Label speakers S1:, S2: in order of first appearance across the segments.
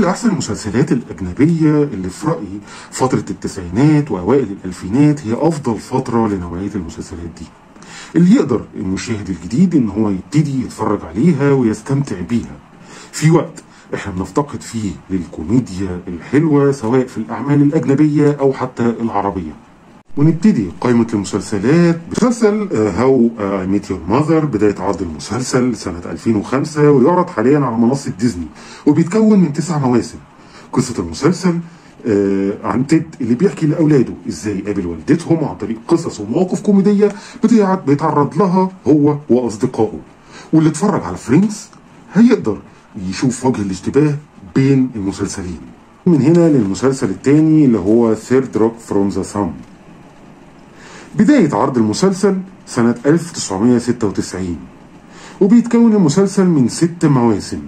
S1: لأحسن المسلسلات الأجنبية اللي في رأيي فترة التسعينات وأوائل الألفينات هي أفضل فترة لنوعية المسلسلات دي، اللي يقدر المشاهد الجديد إن هو يبتدي يتفرج عليها ويستمتع بيها في وقت احنا بنفتقد فيه للكوميديا الحلوة سواء في الأعمال الأجنبية أو حتى العربية. ونبتدي قائمة المسلسلات بمسلسل How I Met Your Mother. بداية عرض المسلسل سنة 2005 ويعرض حاليا على منصة ديزني، وبيتكون من 9 مواسم. قصة المسلسل عن تيد اللي بيحكي لأولاده ازاي قابل والدتهم عن طريق قصص ومواقف كوميدية بيتعرض لها هو وأصدقائه. واللي اتفرج على Friends هيقدر يشوف وجه الاشتباه بين المسلسلين. من هنا للمسلسل الثاني اللي هو Third Rock from the Sun. بداية عرض المسلسل سنة 1996، وبيتكون المسلسل من 6 مواسم.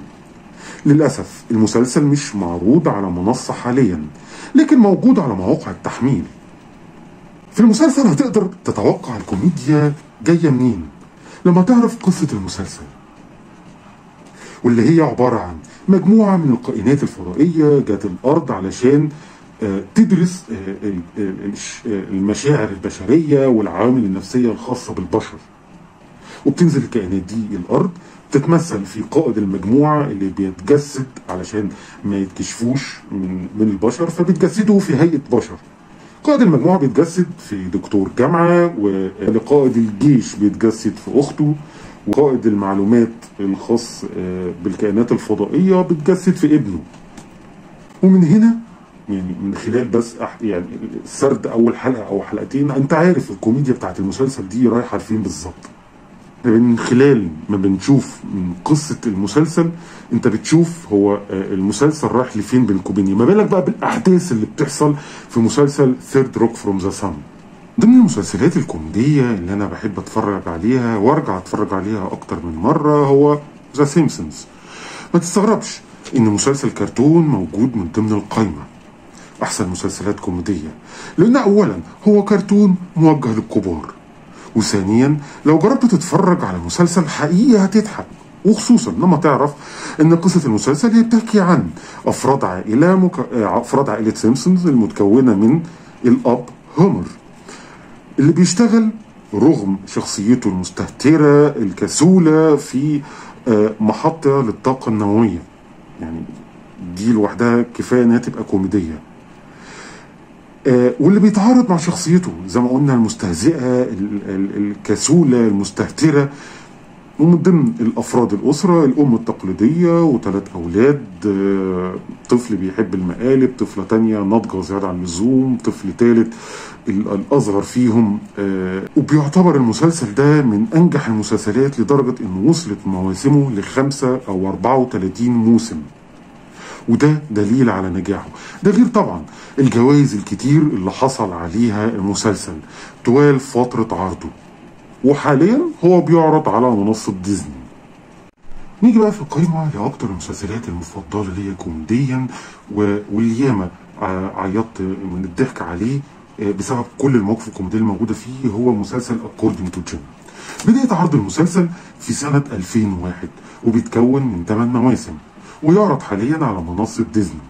S1: للأسف المسلسل مش معروض على منصة حاليا، لكن موجود على مواقع التحميل. في المسلسل هتقدر تتوقع الكوميديا جاية منين لما تعرف قصة المسلسل، واللي هي عبارة عن مجموعة من الكائنات الفضائية جات الأرض علشان تدرس المشاعر البشرية والعوامل النفسية الخاصة بالبشر. وبتنزل الكائنات دي الأرض، تتمثل في قائد المجموعة اللي بيتجسد علشان ما يتكشفوش من البشر، فبيتجسدوا في هيئة بشر. قائد المجموعة بيتجسد في دكتور جامعة، ولقائد الجيش بيتجسد في أخته، وقائد المعلومات الخاص بالكائنات الفضائية بيتجسد في ابنه. ومن هنا يعني من خلال بس يعني سرد أول حلقة أو حلقتين أنت عارف الكوميديا بتاعت المسلسل دي رايحة لفين بالظبط. من خلال ما بنشوف من قصة المسلسل أنت بتشوف هو المسلسل رايح لفين بالكوميديا، ما بالك بقى بالأحداث اللي بتحصل في مسلسل Third Rock from the Sun. ضمن المسلسلات الكوميدية اللي أنا بحب أتفرج عليها وأرجع أتفرج عليها أكتر من مرة هو The Simpsons. ما تستغربش إن مسلسل كرتون موجود من ضمن القائمة أحسن مسلسلات كوميدية، لأن أولا هو كرتون موجه للكبار، وثانيا لو جربت تتفرج على مسلسل حقيقي هتضحك، وخصوصا لما تعرف ان قصة المسلسل هي بتحكي عن افراد عائلة افراد عائلة سيمبسونز المتكونة من الاب هومر اللي بيشتغل رغم شخصيته المستهترة الكسولة في محطة للطاقة النووية. يعني دي لوحدها كفاية انها تبقى كوميدية. واللي بيتعارض مع شخصيته زي ما قلنا المستهزئة الكسولة المستهترة. ومن ضمن الأفراد الأسرة الأم التقليدية و3 أولاد، طفل بيحب المقالب، طفلة تانية ناضجة زيادة عن اللزوم، طفل تالت الأصغر فيهم. وبيعتبر المسلسل ده من أنجح المسلسلات لدرجة إنه وصلت مواسمه ل5 أو 34 موسم، وده دليل على نجاحه. ده غير طبعا الجوائز الكتير اللي حصل عليها المسلسل طوال فترة عرضه، وحاليا هو بيعرض على منصة ديزني. نيجي بقى في القائمة لأكتر المسلسلات المفضلة ليا كوميديا، واللي ياما عيطت من الضحك عليه بسبب كل المواقف الكوميدية الموجودة فيه، هو مسلسل According to Jim. بداية عرض المسلسل في سنة 2001 وبيتكون من 8 مواسم، ويعرض حاليا على منصة ديزني.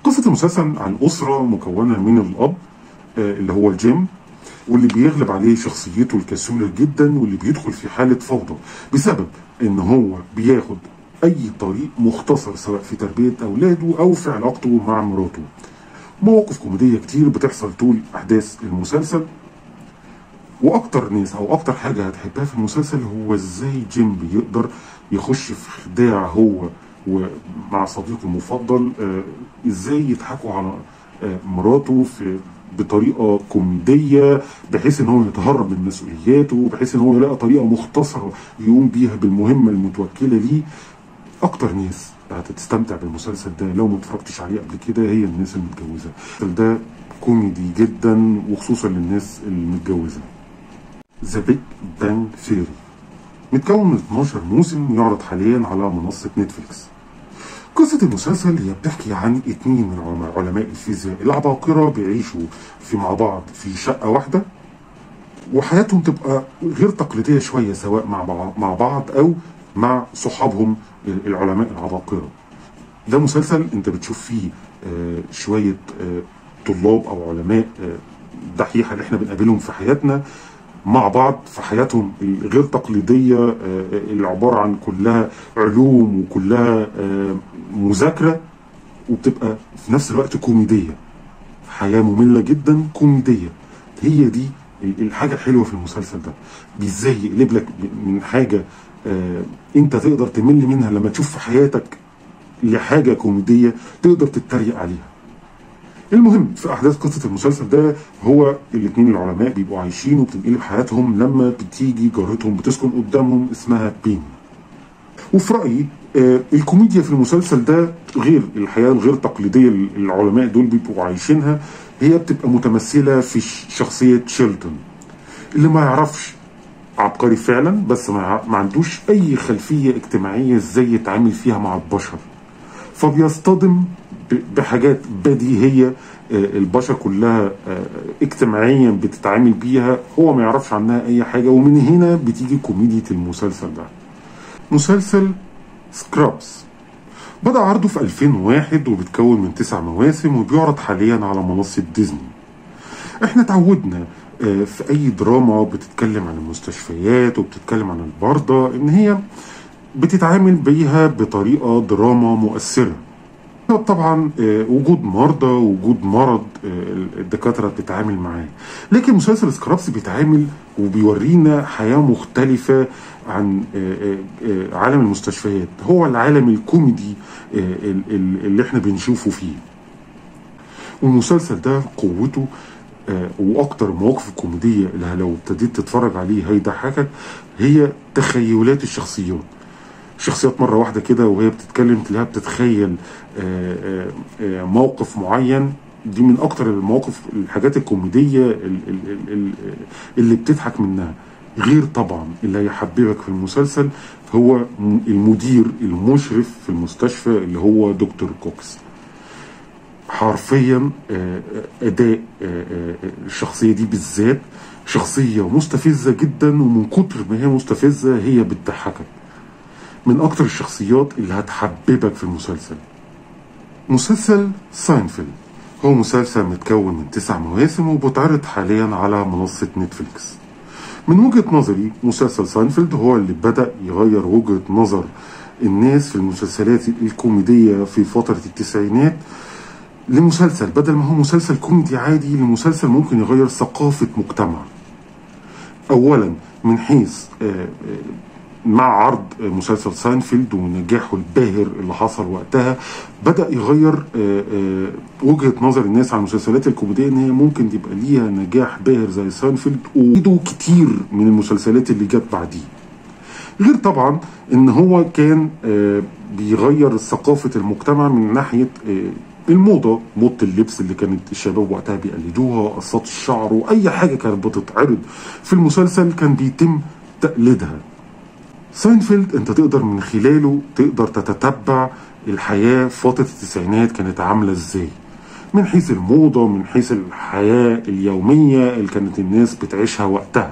S1: قصة المسلسل عن أسرة مكونة من الأب اللي هو جيم، واللي بيغلب عليه شخصيته الكسولة جدا، واللي بيدخل في حالة فوضى بسبب ان هو بياخد اي طريق مختصر سواء في تربية اولاده او في علاقته مع مراته. مواقف كوميدية كتير بتحصل طول احداث المسلسل، واكتر ناس او اكتر حاجة هتحبها في المسلسل هو ازاي جيم بيقدر يخش في خداع هو ومع صديقه المفضل، ازاي يضحكوا على مراته في بطريقة كوميدية بحيث ان هو يتهرب من مسؤولياته، بحيث ان هو يلاقي طريقه مختصره يقوم بيها بالمهمه المتوكله ليه. اكتر ناس هتستمتع بالمسلسل ده لو ما اتفرجتش عليه قبل كده هي الناس المتجوزه. المسلسل ده كوميدي جدا وخصوصا للناس المتجوزه. The Big Bang Theory متكون من 12 موسم، يعرض حاليا على منصة نتفليكس. قصة المسلسل هي بتحكي عن 2 من علماء الفيزياء العباقرة بيعيشوا في مع بعض في شقة واحدة، وحياتهم تبقى غير تقليدية شوية سواء مع بعض أو مع صحابهم العلماء العباقرة. ده مسلسل انت بتشوف فيه شوية طلاب او علماء دحيحه اللي احنا بنقابلهم في حياتنا مع بعض في حياتهم الغير تقليدية، اللي عبارة عن كلها علوم وكلها مذاكرة، وبتبقى في نفس الوقت كوميدية. حياة مملة جدا كوميدية. هي دي الحاجة الحلوة في المسلسل ده، ازاي يقلب لك من حاجة انت تقدر تمل منها لما تشوف في حياتك لحاجة كوميدية تقدر تتريق عليها. المهم في احداث قصة المسلسل ده، هو الاثنين العلماء بيبقوا عايشين وبتنقلب حياتهم لما بتيجي جارتهم بتسكن قدامهم اسمها بيني. وفي رايي الكوميديا في المسلسل ده غير الحياة الغير تقليدية اللي العلماء دول بيبقوا عايشينها، هي بتبقى متمثلة في شخصية شيلتون اللي ما يعرفش عبقري فعلا، بس ما عندوش اي خلفية اجتماعية ازاي يتعامل فيها مع البشر، فبيصطدم بحاجات بديهية البشر كلها اجتماعيا بتتعامل بيها، هو ما يعرفش عنها اي حاجة، ومن هنا بتيجي كوميديا المسلسل ده. مسلسل Scrubs بدأ عرضه في 2001 وبتكون من 9 مواسم وبيعرض حاليا على منصة ديزني. احنا تعودنا في اي دراما بتتكلم عن المستشفيات وبتتكلم عن المرضى ان هي بتتعامل بيها بطريقة دراما مؤثرة. طبعا وجود مرضى وجود مرض الدكاترة بتتعامل معاه، لكن مسلسل Scrubs بيتعامل وبيورينا حياة مختلفة عن عالم المستشفيات، هو العالم الكوميدي اللي احنا بنشوفه فيه. والمسلسل ده قوته واكتر مواقف الكوميدية اللي لو ابتديت تتفرج عليه هيضحكك هي تخيلات الشخصيات. شخصيات مرة واحدة كده وهي بتتكلم تلاقيها بتتخيل موقف معين. دي من أكتر المواقف الحاجات الكوميدية اللي بتضحك منها. غير طبعا اللي هيحببك في المسلسل هو المدير المشرف في المستشفى اللي هو دكتور كوكس. حرفيا أداء الشخصية دي بالذات شخصية مستفزة جدا، ومن كتر ما هي مستفزة هي بتضحكك. من اكتر الشخصيات اللي هتحببك في المسلسل. مسلسل ساينفيلد هو مسلسل متكون من 9 مواسم وبيتعرض حاليا على منصة نتفليكس. من وجهة نظري مسلسل ساينفيلد هو اللي بدأ يغير وجهة نظر الناس في المسلسلات الكوميدية في فترة التسعينات لمسلسل بدل ما هو مسلسل كوميدي عادي لمسلسل ممكن يغير ثقافة مجتمع. اولا من حيث مع عرض مسلسل ساينفيلد ونجاحه الباهر اللي حصل وقتها بدأ يغير وجهة نظر الناس عن المسلسلات الكوميدية ان هي ممكن تبقى ليها نجاح باهر زي ساينفيلد وإيده كتير من المسلسلات اللي جت بعديه. غير طبعا ان هو كان بيغير ثقافة المجتمع من ناحية الموضة، موضة اللبس اللي كانت الشباب وقتها بيقلدوها، قصات الشعر واي حاجة كانت بتتعرض في المسلسل كان بيتم تقليدها. ساينفيلد انت تقدر من خلاله تقدر تتتبع الحياة في فترة التسعينات كانت عاملة ازاي، من حيث الموضة، من حيث الحياة اليومية اللي كانت الناس بتعيشها وقتها.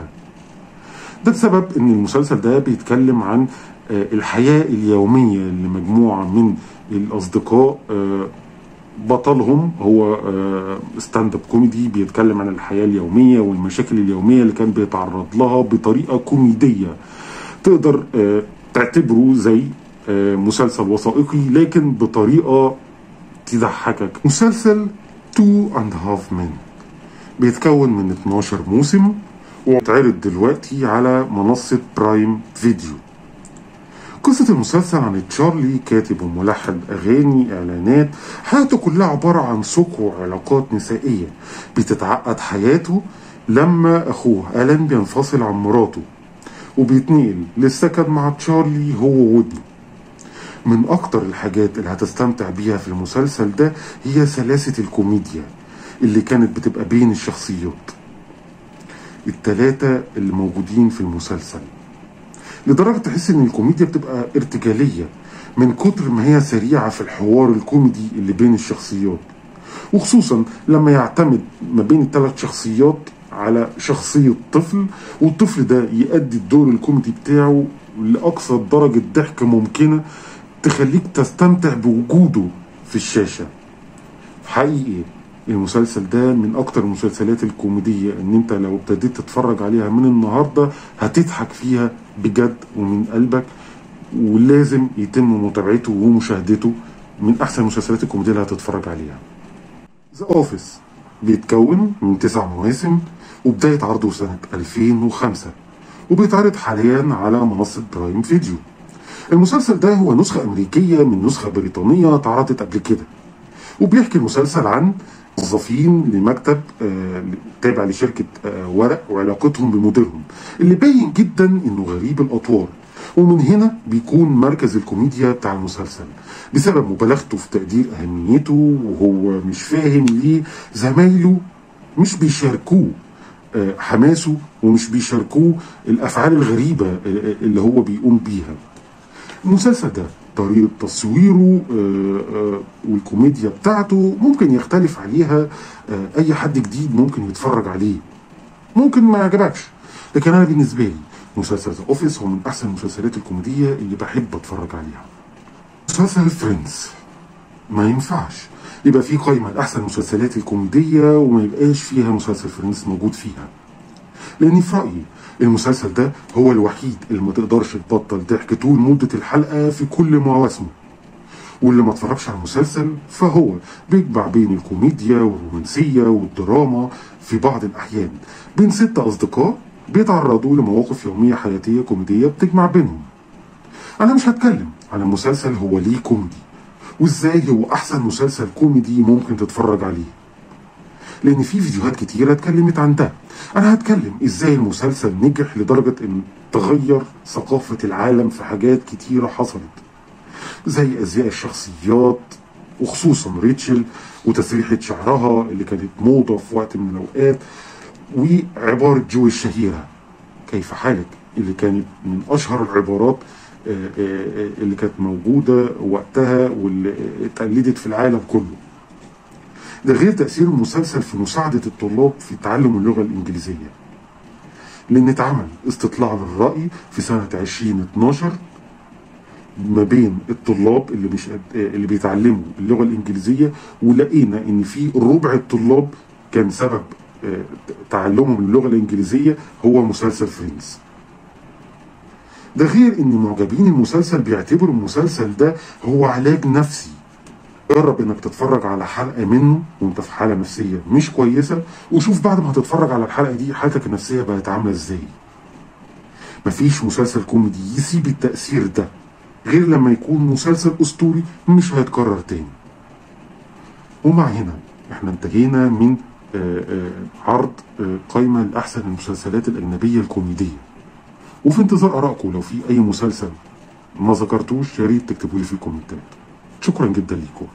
S1: ده بسبب ان المسلسل ده بيتكلم عن الحياة اليومية لمجموعة من الاصدقاء، بطلهم هو stand up comedy بيتكلم عن الحياة اليومية والمشاكل اليومية اللي كان بيتعرض لها بطريقة كوميدية. تقدر تعتبره زي مسلسل وثائقي لكن بطريقة تضحكك. مسلسل 2 and a Half Men بيتكون من 12 موسم واتعرض دلوقتي على منصة Prime Video. قصة المسلسل عن تشارلي، كاتب وملحن أغاني إعلانات، حياته كلها عبارة عن سوق وعلاقات نسائية. بتتعقد حياته لما أخوه ألان بينفصل عن مراته وبيتنقل للسكن مع تشارلي هو وابنه. من أكتر الحاجات اللي هتستمتع بيها في المسلسل ده هي سلاسة الكوميديا اللي كانت بتبقى بين الشخصيات التلاتة اللي موجودين في المسلسل، لدرجة تحس ان الكوميديا بتبقى ارتجالية من كتر ما هي سريعة في الحوار الكوميدي اللي بين الشخصيات، وخصوصا لما يعتمد ما بين الثلاث شخصيات على شخصية طفل، والطفل ده يؤدي الدور الكوميدي بتاعه لأقصى درجة ضحك ممكنة. تخليك تستمتع بوجوده في الشاشة. حقيقي المسلسل ده من اكتر المسلسلات الكوميدية ان انت لو ابتديت تتفرج عليها من النهاردة هتضحك فيها بجد ومن قلبك، ولازم يتم متابعته ومشاهدته. من احسن المسلسلات الكوميدية اللي هتتفرج عليها. The Office بيتكون من 9 مواسم، وبداية عرضه سنة 2005، وبيتعرض حاليا على منصة Prime Video. المسلسل ده هو نسخة أمريكية من نسخة بريطانية اتعرضت قبل كده، وبيحكي المسلسل عن موظفين لمكتب تابع لشركة ورق وعلاقتهم بمديرهم اللي باين جدا انه غريب الأطوار، ومن هنا بيكون مركز الكوميديا بتاع المسلسل بسبب مبالغته في تقدير أهميته، وهو مش فاهم ليه زمايله مش بيشاركوه حماسه ومش بيشاركوه الأفعال الغريبة اللي هو بيقوم بيها. المسلسل ده طريقة تصويره والكوميديا بتاعته ممكن يختلف عليها أي حد جديد ممكن يتفرج عليه، ممكن ما يعجبكش، لكن أنا بالنسبة لي مسلسل The Office هو من أحسن المسلسلات الكوميدية اللي بحب أتفرج عليها. مسلسل Friends ما ينفعش يبقى في قائمة لأحسن المسلسلات الكوميدية وما يبقاش فيها مسلسل Friends موجود فيها، لأن في رأيي المسلسل ده هو الوحيد اللي ما تقدرش تبطل ضحك طول مدة الحلقة في كل مواسمه، واللي ما اتفرجش على المسلسل فهو بيجمع بين الكوميديا والرومانسية والدراما في بعض الأحيان، بين 6 أصدقاء بيتعرضوا لمواقف يومية حياتية كوميدية بتجمع بينهم. أنا مش هتكلم عن المسلسل هو ليه كوميدي وإزاي هو أحسن مسلسل كوميدي ممكن تتفرج عليه، لأن في فيديوهات كتيرة اتكلمت عن ده. أنا هتكلم إزاي المسلسل نجح لدرجة إن تغير ثقافة العالم في حاجات كتيرة حصلت، زي أزياء الشخصيات وخصوصا ريتشل وتسريحة شعرها اللي كانت موضة في وقت من الأوقات، وعبارة جوي الشهيرة كيف حالك اللي كانت من أشهر العبارات اللي كانت موجودة وقتها واللي اتقلدت في العالم كله. ده غير تأثير المسلسل في مساعدة الطلاب في تعلم اللغة الإنجليزية، لأن اتعمل استطلاع للرأي في سنة 2012 ما بين الطلاب اللي بيتعلموا اللغة الإنجليزية، ولقينا إن في ربع الطلاب كان سبب تعلمهم اللغة الإنجليزية هو مسلسل Friends. ده غير إن معجبين المسلسل بيعتبروا المسلسل ده هو علاج نفسي. جرب انك تتفرج على حلقة منه وانت في حالة نفسية مش كويسة، وشوف بعد ما هتتفرج على الحلقة دي حالتك النفسية بقت عاملة ازاي. مفيش مسلسل كوميدي يسيب التأثير ده غير لما يكون مسلسل أسطوري مش هيتكرر تاني. ومع هنا احنا انتهينا من عرض قائمة لأحسن المسلسلات الأجنبية الكوميدية، وفي انتظار آرائكم لو في أي مسلسل ما ذكرتوش يا ريت تكتبوا لي في الكومنتات. شكرا جدا ليكم.